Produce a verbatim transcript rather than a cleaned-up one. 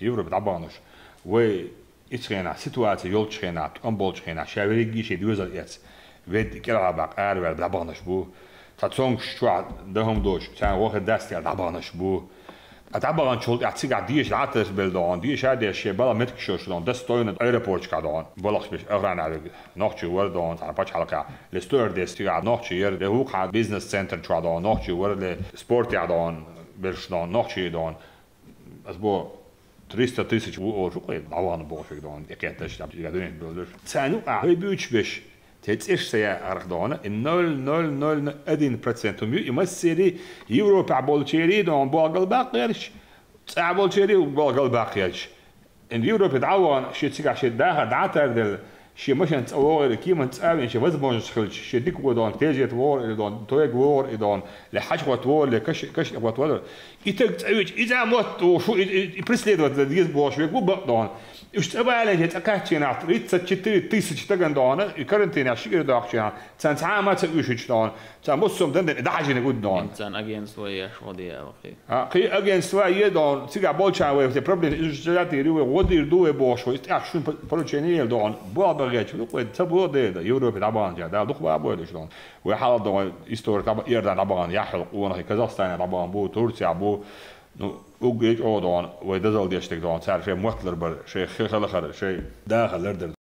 Европе дӀабаханаш. Вай ицу хенахь ситуаци йолчу хенахь, тӀом болчу хенахь, ша верриге шен доьзал эцна, ведда кӀелхьарбаккха араваьлла дӀабаханаш бу. Цхьа цомгуш чохь дан хӀума доцуш, царна вахар дац аьлла дӀабаханаш бу. Ткъа дӀабаханчул тӀаьхьа цигахь деша дӀа а тасабелла догӀун, деша а деш, шен бала меттигаш йолуш догӀун, достойно аэропорташкахь догӀун, балхаш беш, охрана вега нохчий вара догӀун, цхьана пачхьалкхехь, ле стюардесс цигахь нохчий яра, ле хӀокху бизнес-центр чохь догӀун, нохчий вара, ле спортехь догӀун, берш догӀун, нохчий догӀун. Ас бо триста тысяч ву олуш ву кхуьй, дӀавахана бохуш вега догӀун, и кхетташ, там, цигахь дуьнен болуш. Царна юкъахь хӀой буьйцуш беш, те цӀераш ца яа арх догӀун, и ноль ноль ноль один процент хӀума ю, и массери Европехь болчерий догӀун, болх галбаккха гӀерташ, цӀахь болчерий болх галбаккха гӀерташ. Ин Европе дӀа а вахана, шен цигахь шен дахар дӀа а тарделла, шен машен цӀа вогӀийла, кеман цӀа а вина, шен возможность хилча, шен дика вогӀу догӀун, тезета вогӀур или догӀун, тойга вогӀур и догӀун, ле хьаьжа хӀотта вогӀур, ле каш-, кашна хӀотта вогӀур. И таг цӀа вича, иза мотт ву, шу и, и, и преследовать дан деза бохуш вега ву бакъ догӀун. Уьш цӀа балийна, шен цӀа кхаьччинахь, тридцать четыре тысячи стагана догӀун, и карантинехь шиъ ира доккхучу хенахь, царна цхьа а ма ца уьшучу догӀун, царна массо а дан дина, и дӀахьажийна гуд догӀун. Царна агентство еш гӀо де а вахи. А, кхин агентство е догӀун, цигахь болчарна вай те проблема иза ца датийра ю, вай гӀо дийр ду вай бохуш, вай тӀехь шуна по-, поручение ела догӀун, болх бан гӀерташ ву, вай ца боху дела, Европе дӀабаханча, Дала дукха бан а бойла уьш догӀун. Вай хьалха догӀун, история дӀаба-, Иордан дӀабахана, яхьал къонахий, Казахстане дӀабахана бу, Турция бу, ну, уггар чӀогӀа догӀун, вай дозалла деш дерг догӀун, цара шайн мотт ларбар, шайн хи-, хелхар, шайн дахар лардар.